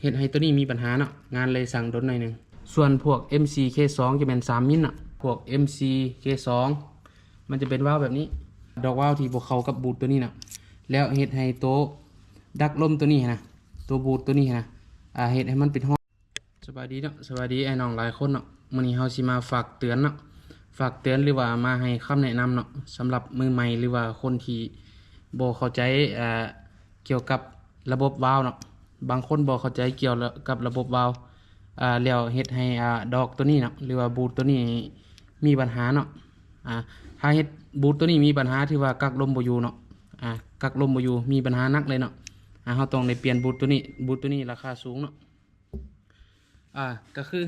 ເຮັດໃຫ້ໂຕນີ້ມີບັນຫາເນາະ, ງານເລີຍສັ່ງດົນໜ້ອຍໜຶ່ງ. ສ່ວນພວກເອັມສີ່ເຄສອງຈະແມ່ນສາມມິນເນາະ, ພວກເອັມສີ່ເຄສອງ ມັນຈະເປັນວາວແບບນີ້, ດອກວາວທີ່ບໍ່ເຂົ້າກັບບູດໂຕນີ້ເນາະ, ແລ້ວເຮັດໃຫ້ໂຕດັກລົມໂຕນີ້ຫັ້ນນະ, ໂຕບູດໂຕນີ້ຫັ້ນນະ ອ່າ ເຮັດໃຫ້ມັນເປັນຮອຍ. ສະບາຍດີເນາະ, ສະບາຍດີອ້າຍນ້ອງຫຼາຍຄົນເນາະ. ມື້ນີ້ເຮົາຊິມາຝາກເຕືອນເນາະ, ຝາກເຕືອນ ຫຼືວ່າມາໃຫ້ຄຳແນະນຳເນາະ, ສຳລັບມືໃໝ່ ຫຼືວ່າຄົນທີ່ບໍ່ເຂົ້າໃຈ ອ່າ ກ່ຽວກັບລະບົບວາວເນາະ. ບາງຄົນບໍ່ເຂົ້າໃຈກ່ຽວກັບລະບົບວາວ ອ່າ ແລ້ວເຮັດໃຫ້ ອ່າ ດອກໂຕນີ້ເນາະ ຫຼືວ່າບູດໂຕນີ້ມີບັນຫາເນາະ. ອ່າ ຖ້າເຮັດບູດໂຕນີ້ມີບັນຫາ ຖືວ່າກັກລົມບໍ່ຢູ່ເນາະ, ອ່າ ກັກລົມບໍ່ຢູ່ ມີບັນຫາໜັກເລີຍເນາະ. ອ່າ ເຮົາຕ້ອງໄດ້ປ່ຽນບູດໂຕນີ້, ບູດໂຕນີ້ລາຄາສູງເນາະ. ອ່າ ກໍຄື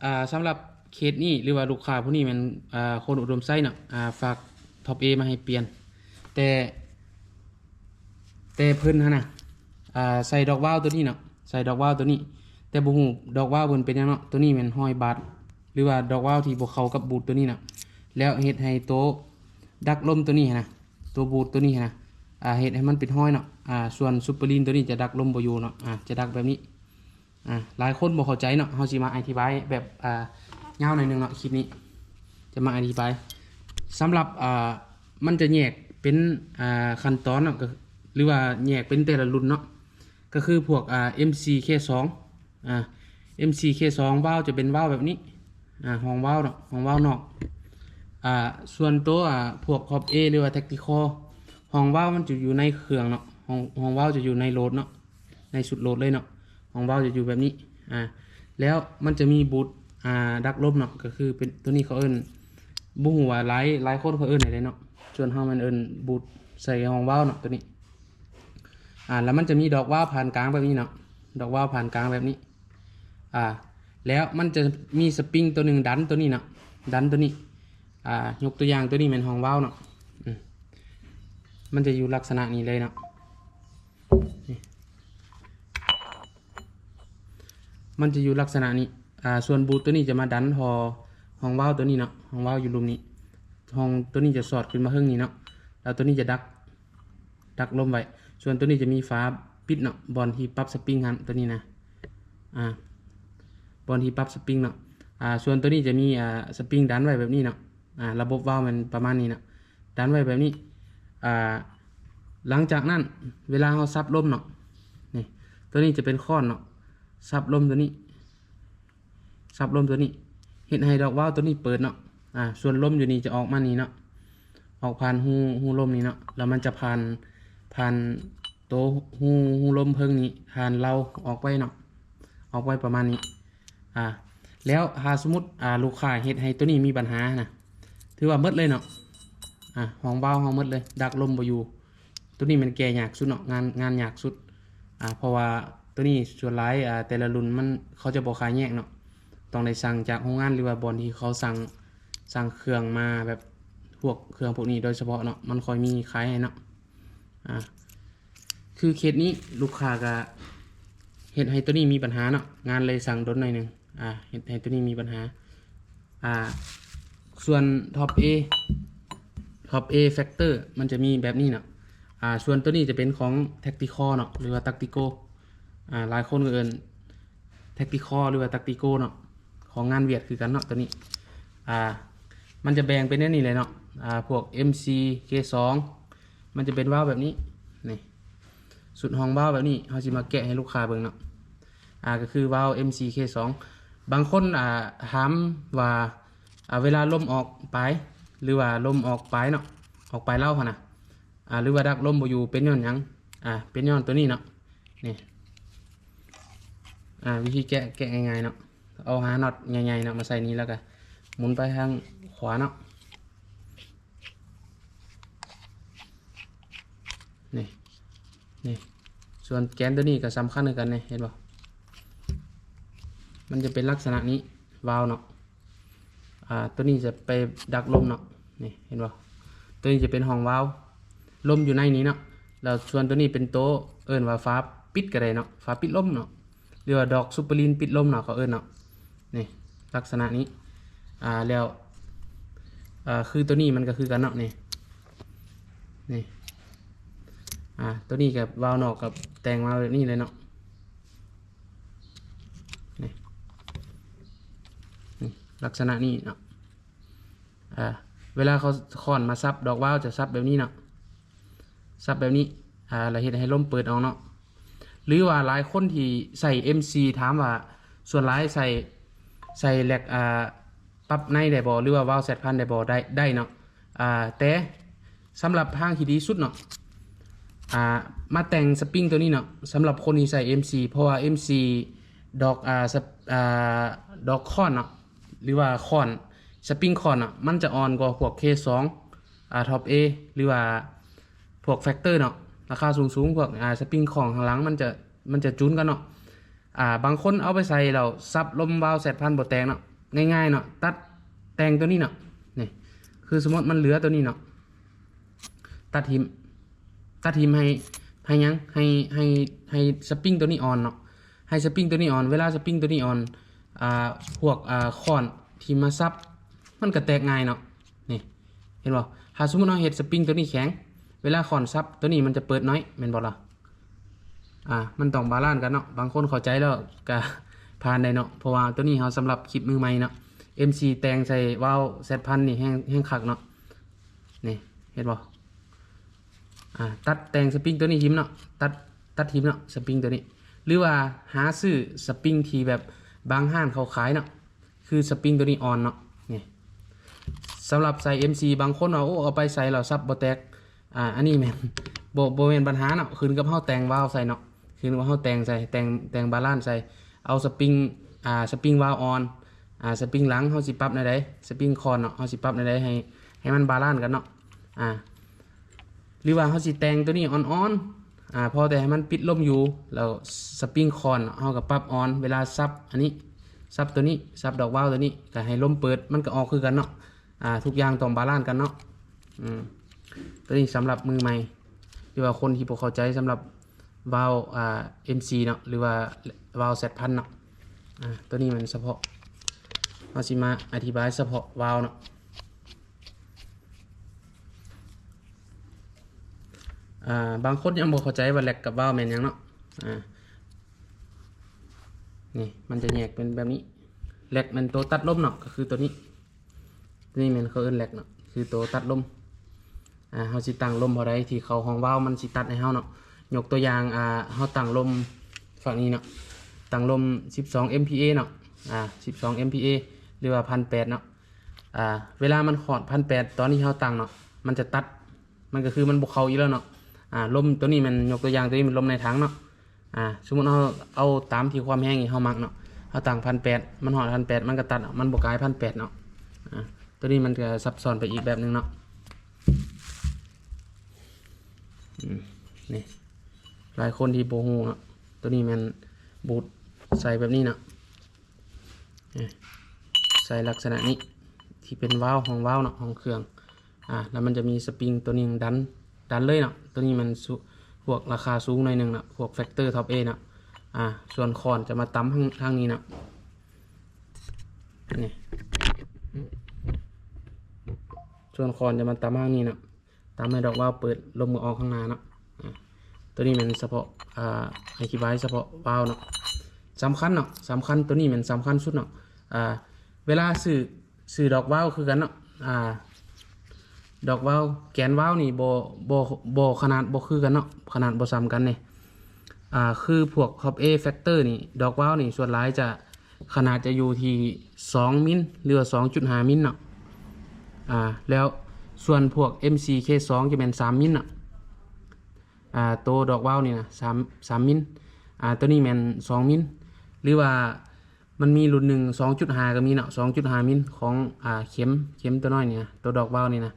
ອ່າ ສຳລັບເຄສນີ້ ຫຼືວ່າລູກຄ້າຜູ້ນີ້ແມ່ນ ອ່າ ຄົນອຸດົມໄຊເນາະ, ອ່າ ຝາກທັອບເອມາໃຫ້ປ່ຽນ, ແຕ່ ແຕ່ເພິ່ນຫັ້ນນະ ອ່າ ໃສ່ດອກວາວໂຕນີ້ເນາະ, ໃສ່ດອກວາວໂຕນີ້ ແຕ່ບໍ່ຮູ້ດອກວາວເພິ່ນເປັນຫຍັງເນາະ. ໂຕນີ້ແມ່ນຮອຍບາດ ຫຼືວ່າດອກວາວທີ່ບໍ່ເຂົ້າກັບບູດໂຕນີ້ເນາະ, ແລ້ວເຮັດໃຫ້ໂຕດັກລົມໂຕນີ້ຫັ້ນນະ, ໂຕບູດໂຕນີ້ຫັ້ນນະ ອ່າ ເຮັດໃຫ້ມັນເປັນຮອຍເນາະ. ອ່າ ສ່ວນຊຸບເປີລີນໂຕນີ້ຈະດັກລົມບໍ່ຢູ່ເນາະ, ອ່າ ຈະດັກແບບນີ້. ອ່າ ຫຼາຍຄົນບໍ່ເຂົ້າໃຈເນາະ, ເຮົາຊິມາອະທິບາຍແບບ ອ່າ ຍາວໜ້ອຍໜຶ່ງເນາະ ຄລິບນີ້ ຈະມາອະທິບາຍ. ສຳລັບ ອ່າ ມັນຈະແຍກເປັນ ອ່າ ຂັ້ນຕອນເນາະ, ກໍ ຫຼືວ່າແຍກເປັນແຕ່ລະລຸ້ນເນາະ, ກໍຄືພວກ ອ່າ ເອັມສີ່ເຄສອງ ອ່າ ເອັມສີ່ເຄສອງ ວາວຈະເປັນວາວແບບນີ້, ອ່າ ຮອງວາວເນາະ, ຮອງວາວນອກ. ອ່າ ສ່ວນໂຕ ອ່າ ພວກທັອບເອ ຫຼືວ່າແທັກຕິຄໍ ຮອງວາວມັນຈະຢູ່ໃນເຄື່ອງເນາະ, ຮອງ ຮອງວາວຈະຢູ່ໃນໂຫຼດເນາະ. ໃນຊຸດໂຫຼດເລີຍເນາະ, ຮອງວາວຈະຢູ່ແບບນີ້. ອ່າ ແລ້ວມັນຈະມີບູດ ອ່າ ດັກລົມເນາະ, ກໍຄືເປັນ ໂຕນີ້ເຂົາເອີ້ນ ບໍ່ຮູ້ວ່າຫຼາຍ ຫຼາຍຄົນເຂົາເອີ້ນແນວໃດເນາະ, ສ່ວນເຮົາແມ່ນເອີ້ນບູດໃສ່ຮອງວາວເນາະ ໂຕນີ້. ອ່າ ແລ້ວມັນຈະມີດອກວາວຜ່ານກາງແບບນີ້ເນາະ, ດອກວາວຜ່ານກາງແບບນີ້. ອ່າ ແລ້ວມັນຈະມີສະປຣິງໂຕໜຶ່ງດັນໂຕນີ້ເນາະ, ດັນໂຕນີ້. ອ່າ ຍົກຕົວຢ່າງ ໂຕນີ້ແມ່ນຮອງວາວເນາະ, ອືມ ມັນຈະຢູ່ລັກສະນະນີ້ເລີຍເນາະ. ນີ້ ມັນຈະຢູ່ລັກສະນະນີ້. ອ່າ ສ່ວນບູດໂຕນີ້ຈະມາດັນທໍ່ຮອງວາວໂຕນີ້ເນາະ, ຮອງວາວຢູ່ລຸ່ມນີ້, ຮອງໂຕນີ້ຈະສອດຂຶ້ນມາເທິງນີ້ເນາະ, ແລ້ວໂຕນີ້ຈະດັກ ດັກລົມໄວ້. ສ່ວນໂຕນີ້ຈະມີຝາປິດເນາະ, ບ່ອນທີ່ປັບສະປຣິງຫັ້ນ ໂຕນີ້ນະ, ອ່າ ບ່ອນທີ່ປັບສະປຣິງເນາະ. ອ່າ ສ່ວນໂຕນີ້ຈະມີ ອ່າ ສະປຣິງດັນໄວ້ແບບນີ້ເນາະ. ອ່າ ລະບົບວາວແມ່ນປະມານນີ້ເນາະ, ດັນໄວ້ແບບນີ້. ອ່າ ຫຼັງຈາກນັ້ນ ເວລາເຮົາສັບລົມເນາະ, ນີ້ ໂຕນີ້ຈະເປັນຄ້ອນເນາະ, ສັບລົມໂຕນີ້ ສັບລົມໂຕນີ້ ເຮັດໃຫ້ດອກວາວໂຕນີ້ເປີດເນາະ. ອ່າ ສ່ວນລົມຢູ່ນີ້ຈະອອກມານີ້ເນາະ, ອອກຜ່ານຮູ ຮູລົມນີ້ເນາະ, ແລ້ວມັນຈະຜ່ານ ຜ່ານໂຕຮູ ຮູລົມເທິງນີ້ ຜ່ານເລົາອອກໄປເນາະ, ອອກໄປປະມານນີ້. ອ່າ ແລ້ວຖ້າສົມມຸດ ອ່າ ລູກຄ້າເຮັດໃຫ້ໂຕນີ້ມີບັນຫານະ ຖືວ່າໝົດເລີຍເນາະ. ອ່າ ຮອງວາວເຮົາໝົດເລີຍ, ດັກລົມບໍ່ຢູ່. ໂຕນີ້ແມ່ນແກ້ຍາກສຸດເນາະ, ງານ ງານຍາກສຸດ. ອ່າ ເພາະວ່າໂຕນີ້ສ່ວນຫຼາຍ ອ່າ ແຕ່ລະລຸ້ນມັນ ເຂົາຈະບໍ່ຂາຍແຍກເນາະ, ຕ້ອງໄດ້ສັ່ງຈາກໂຮງງານ ຫຼືວ່າບ່ອນທີ່ເຂົາສັ່ງ ສັ່ງເຄື່ອງມາ ແບບພວກເຄື່ອງພວກນີ້ໂດຍສະເພາະເນາະ, ມັນຄ່ອຍມີຂາຍໃຫ້ເນາະ. ອ່າ ຄືເຄສນີ້ລູກຄ້າກະເຮັດໃຫ້ໂຕນີ້ມີບັນຫາເນາະ, ງານເລີຍສັ່ງດົນໜ້ອຍໜຶ່ງ. ອ່າ ເຮັດໃຫ້ໂຕນີ້ມີບັນຫາ. ອ່າ ສ່ວນທັອບເອ ທັອບເອແຟັກເຕີ ມັນຈະມີແບບນີ້ເນາະ. ອ່າ ສ່ວນໂຕນີ້ຈະເປັນຂອງແທັກຕິຄໍເນາະ ຫຼືວ່າຕັກຕິໂກ. ອ່າ ຫຼາຍຄົນກໍເອີ້ນແທັກຕິຄໍ ຫຼືວ່າຕັກຕິໂກເນາະ, ຂອງງານຫວຽດຄືກັນເນາະ ໂຕນີ້. ອ່າ ມັນຈະແບ່ງເປັນແນວນີ້ເລີຍເນາະ. ອ່າ ພວກເອັມສີ່ເຄສອງ ມັນຈະເປັນວາວແບບນີ້ ນີ້ ຊຸດຮອງວາວແບບນີ້. ເຮົາຊິມາແກະໃຫ້ລູກຄ້າເບິ່ງເນາະ. ອ່າ ກໍຄືວາວເອັມສີ່ເຄສອງ. ບາງຄົນ ອ່າ ຖາມວ່າ ອ່າ ເວລາລົມອອກປາຍ ຫຼືວ່າລົມອອກປາຍເນາະ, ອອກປາຍເລົາຫັ້ນນະ, ອ່າ ຫຼືວ່າດັກລົມບໍ່ຢູ່ ເປັນຍ້ອນຫຍັງ? ອ່າ ເປັນຍ້ອນໂຕນີ້ເນາະ. ນີ້ ອ່າ ວິທີແກະ ແກະງ່າຍໆເນາະ, ເອົາຫານັອດໃຫຍ່ໆເນາະ ມາໃສ່ນີ້ ແລ້ວກໍໝູນໄປທາງຂວາເນາະ. ນີ້ ນີ້ ສ່ວນແກນໂຕນີ້ກໍສຳຄັນຄືກັນນີ້ ເຫັນບໍ່? ມັນຈະເປັນລັກສະນະນີ້ ວາວເນາະ. ອ່າ ໂຕນີ້ຈະໄປດັກລົມເນາະ, ນີ້ ເຫັນບໍ່? ໂຕນີ້ຈະເປັນຮອງວາວ ລົມຢູ່ໃນນີ້ເນາະ. ແລ້ວສ່ວນໂຕນີ້ເປັນໂຕເອີ້ນວ່າຝາປິດກໍໄດ້ເນາະ, ຝາປິດລົມເນາະ. ຫຼືວ່າດອກຊຸບເປີລີນປິດລົມເນາະ ເຂົາເອີ້ນເນາະ. ນີ້ ລັກສະນະນີ້. ອ່າ ແລ້ວ ອ່າ ຄືໂຕນີ້ມັນກໍຄືກັນເນາະ ນີ້ ນີ້. ອ່າ ໂຕນີ້ກໍວາວນອກກໍແຕ່ງມາແບບນີ້ເລີຍເນາະ. ລັກສະນະນີ້ເນາະ. ເອີ ເວລາເຂົາຄ້ອນມາສັບດອກວາວຈະສັບແບບນີ້ເນາະ ສັບແບບນີ້ ອ່າ ແລ້ວເຮັດໃຫ້ລົມເປີດອອກເນາະ. ຫຼືວ່າຫຼາຍຄົນທີ່ໃຊ້ເອັມຊີ ຖາມວ່າສ່ວນຫຼາຍໃຊ້ ໃສ່ແລັກ ອ່າ ປັບໃນໄດ້ບໍ່ ຫຼືວ່າວາວແຊັດພັນໄດ້ບໍ່? ໄດ້ ໄດ້ເນາະ. ອ່າ ແຕ່ສຳລັບທາງທີ່ດີສຸດເນາະ ອ່າ ມາແຕ່ງສະປຣິງໂຕນີ້ເນາະ ສຳລັບຄົນທີ່ໃຊ້ເອັມຊີ ເພາະວ່າເອັມຊີ ດອກ ອ່າ ສະ ອ່າ ດອກຄ້ອນເນາະ ຫຼືວ່າຄ້ອນ ສະປຣິງຄ້ອນເນາະ ມັນຈະອ່ອນກວ່າພວກເຄສອງ ອ່າ ທັອບເອ ຫຼືວ່າພວກແຟັກເຕີເນາະ ລາຄາສູງໆ ພວກ ອ່າ ສະປຣິງຂ້ອງຂ້າງຫຼັງ ມັນຈະ ມັນຈະຈູນກັນເນາະ. ອ່າ ບາງຄົນເອົາໄປໃສ່ແລ້ວສັບລົມວາວແຊັດພັນບໍ່ແຕກເນາະ ງ່າຍໆເນາະ ຕັດແຕ່ງໂຕນີ້ເນາະ. ນີ້ ຄືສົມມຸດມັນເຫຼືອໂຕນີ້ເນາະ ຕັດຖິ້ມ ຕັດຖິ້ມ ໃຫ້ ໃຫ້ຫຍັງ ໃຫ້ ໃຫ້ ໃຫ້ສະປຣິງໂຕນີ້ອ່ອນເນາະ ໃຫ້ສະປຣິງໂຕນີ້ອ່ອນ. ເວລາສະປຣິງໂຕນີ້ອ່ອນ ອ່າ ພວກ ອ່າ ຄ້ອນທີ່ມາສັບ ມັນກະແຕກງ່າຍເນາະ. ນີ້ ເຫັນບໍ່ ຖ້າສົມມຸດເຮົາເຮັດສະປຣິງໂຕນີ້ແຂງ ເວລາຄ້ອນສັບໂຕນີ້ມັນຈະເປີດໜ້ອຍ ແມ່ນບໍ່ລະ? ອ່າ ມັນຕ້ອງບາລານກັນເນາະ ບາງຄົນເຂົ້າໃຈແລ້ວກະຜ່ານໄດ້ເນາະ ເພາະວ່າໂຕນີ້ເຮົາສຳລັບຄລິບມືໃໝ່ເນາະ. ເອັມຊີ ແຕ່ງໃສ່ວາວແຊັດພັນນີ້ແຮງ ແຮງຄັກເນາະ. ນີ້ ເຫັນບໍ່? ອ່າ ຕັດແຕ່ງສະປຣິງໂຕນີ້ຖິ້ມເນາະ ຕັດ ຕັດຖິ້ມເນາະ ສະປຣິງໂຕນີ້ ຫຼືວ່າຫາຊື້ສະປຣິງທີ່ແບບບາງຮ້ານເຂົາຂາຍເນາະ ຄືສະປຣິງໂຕນີ້ອ່ອນເນາະ. ນີ້ ສຳລັບໃສ່ເອັມຊີ ບາງຄົນວ່າ ໂອ້ ເອົາໄປໃສ່ແລ້ວສັບບໍ່ແຕກ ອ່າ ອັນນີ້ແມ່ນ ບໍ່ ບໍ່ແມ່ນບັນຫາເນາະ ຂຶ້ນກັບເຮົາແຕ່ງວາວໃສ່ເນາະ ຂຶ້ນກັບເຮົາແຕ່ງໃສ່ ແຕ່ງ ແຕ່ງບາລານໃສ່ ເອົາສະປຣິງ ອ່າ ສະປຣິງວາວອ່ອນ ອ່າ ສະປຣິງຫຼັງເຮົາຊິປັບແນວໃດ ສະປຣິງຄ້ອນເນາະ ເຮົາຊິປັບແນວໃດໃຫ້ ໃຫ້ມັນບາລານກັນເນາະ. ອ່າ ຫຼືວ່າເຮົາຊິແຕ່ງໂຕນີ້ອ່ອນໆ ອ່າ ພໍແຕ່ໃຫ້ມັນປິດລົມຢູ່ ແລ້ວສະປຣິງຄ້ອນເຮົາກໍປັບອ່ອນ ເວລາສັບອັນນີ້ ສັບໂຕນີ້ ສັບດອກວາວໂຕນີ້ ກໍໃຫ້ລົມເປີດ ມັນກໍອອກຄືກັນເນາະ. ອ່າ ທຸກຢ່າງຕ້ອງບາລານກັນເນາະ. ອືມ ໂຕນີ້ສຳລັບມືໃໝ່ ຫຼືວ່າຄົນທີ່ບໍ່ເຂົ້າໃຈ ສຳລັບວາວ ອ່າ ເອັມຊີ ເນາະ ຫຼືວ່າວາວແຊັດພັນເນາະ. ອ່າ ໂຕນີ້ມັນສະເພາະ ເຮົາຊິມາອະທິບາຍສະເພາະວາວເນາະ. ອ່າ ບາງຄົນຍັງບໍ່ເຂົ້າໃຈວ່າແລັກກັບວາວແມ່ນຫຍັງເນາະ. ອ່າ ນີ້ມັນຈະແຍກເປັນແບບນີ້ ແລັກແມ່ນໂຕຕັດລົມເນາະ ກໍຄືໂຕນີ້ ໂຕນີ້ແມ່ນເຂົາເອີ້ນແລັກເນາະ ຄືໂຕຕັດລົມ. ອ່າ ເຮົາຊິຕັ້ງລົມເທົ່າໃດທີ່ເຂົ້າຮ່ອງວາວ ມັນຊິຕັດໃຫ້ເຮົາເນາະ. ຍົກຕົວຢ່າງ ອ່າ ເຮົາຕັ້ງລົມຝັ່ງນີ້ເນາະ ຕັ້ງລົມສິບສອງເອັມພີເອເນາະ ອ່າ ສິບສອງເອັມພີເອ ຫຼືວ່າພັນແປດເນາະ. ອ່າ ເວລາມັນຮອດພັນແປດ ຕອນທີ່ເຮົາຕັ້ງເນາະ ມັນຈະຕັດ ມັນກໍຄືມັນບໍ່ເຂົ້າອີກແລ້ວເນາະ. ອ່າ ລົມໂຕນີ້ແມ່ນ ຍົກຕົວຢ່າງ ໂຕນີ້ແມ່ນລົມໃນຖັງເນາະ. ອ່າ ສົມມຸດເຮົາເອົາຕາມທີ່ຄວາມແຮງທີ່ເຮົາມັກເນາະ ເຮົາຕັ້ງພັນແປດ ມັນຮອດພັນແປດ ມັນກໍຕັດ ມັນບໍ່ກາຍພັນແປດເນາະ. ອ່າ ໂຕນີ້ມັນກໍຊັບຊ້ອນໄປອີກແບບໜຶ່ງເນາະ. ອືມ ນີ້ ຫຼາຍຄົນທີ່ບໍ່ຮູ້ເນາະ ໂຕນີ້ແມ່ນບູດໃສ່ແບບນີ້ເນາະ. ນີ້ ໃສ່ລັກສະນະນີ້ ທີ່ເປັນວາວ ຮ່ອງວາວເນາະ ຫ້ອງເຄື່ອງ. ອ່າ ແລ້ວມັນຈະມີສະປຣິງໂຕໜຶ່ງດັນ ດັນເລີຍເນາະ. ໂຕນີ້ມັນ ພວກລາຄາສູງໜ້ອຍໜຶ່ງເນາະ ພວກແຟັກເຕີ ທັອບເອເນາະ. ອ່າ ສ່ວນຄ້ອນຈະມາຕຳທາງ ທາງນີ້ເນາະ. ນີ້ ສ່ວນຄ້ອນຈະມາຕຳທາງນີ້ເນາະ ຕຳໃຫ້ດອກວາວເປີດ ລົມກໍອອກຂ້າງໜ້າເນາະ. ອ່າ ໂຕນີ້ແມ່ນສະເພາະ ອ່າ ອະທິບາຍສະເພາະວາວເນາະ. ສຳຄັນເນາະ ສຳຄັນ ໂຕນີ້ແມ່ນສຳຄັນສຸດເນາະ. ອ່າ ເວລາຊື້ ຊື້ດອກວາວຄືກັນເນາະ. ອ່າ ດອກວາວ ແກນວາວນີ້ບໍ່ ບໍ່ ບໍ່ ຂະໜາດບໍ່ຄືກັນເນາະ ຂະໜາດບໍ່ສ່ຳກັນເດ້. ອ່າ ຄືພວກທັອບເອ ແຟັກເຕີນີ້ ດອກວາວນີ້ສ່ວນຫຼາຍຈະ ຂະໜາດຈະຢູ່ທີ່ສອງມິນ ຫຼືວ່າສອງຈຸດຫ້າມິນເນາະ. ອ່າ ແລ້ວສ່ວນພວກເອັມຊີ ເຄສອງ ຈະແມ່ນສາມມິນເນາະ. ອ່າ ໂຕດອກວາວນີ້ນະ ສາມ ສາມມິນ. ອ່າ ໂຕນີ້ແມ່ນສອງມິນ ຫຼືວ່າມັນມີລຸ້ນໜຶ່ງ ສອງຈຸດຫ້າ ກໍມີເນາະ ສອງຈຸດຫ້າມິນ ຂອງ ອ່າ ເຂັມ ເຂັມໂຕນ້ອຍນີ້ນະ ໂຕດອກວາວນີ້ນະ.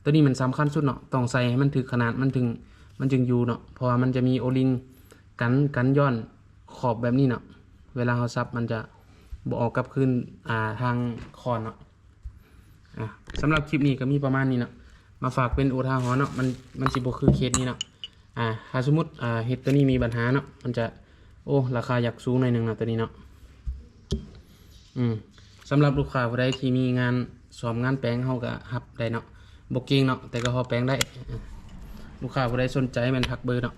ໂຕນີ້ມັນສຳຄັນສຸດເນາະ ຕ້ອງໃສ່ໃຫ້ມັນຖືກຂະໜາດ ມັນເຖິງ ມັນຈຶ່ງຢູ່ເນາະ ເພາະວ່າມັນຈະມີໂອລິງກັນ ກັນຍ້ອນຂອບແບບນີ້ເນາະ. ເວລາເຮົາສັບມັນຈະບໍ່ອອກກັບຄືນ ອ່າ ທາງຄ້ອນເນາະ. ອ່າ ສຳລັບຄລິບນີ້ກໍມີປະມານນີ້ເນາະ ມາຝາກເປັນອຸທາຫອນເນາະ. ມັນ ມັນຊິບໍ່ຄືເຄສນີ້ເນາະ. ອ່າ ຖ້າສົມມຸດ ອ່າ ເຮັດໂຕນີ້ມີບັນຫາເນາະ ມັນຈະ ໂອ້ ລາຄາຢາກສູງໜ້ອຍໜຶ່ງເນາະ ໂຕນີ້ເນາະ. ອືມ ສຳລັບລູກຄ້າຜູ້ໃດທີ່ມີງານສ້ອມງານແປງ ເຮົາກໍຮັບໄດ້ເນາະ ບໍ່ເກັ່ງເນາະ ແຕ່ກໍພໍແປງໄດ້. ອ່າ ລູກຄ້າຜູ້ໃດສົນໃຈແມ່ນທັກເບີເນາະ.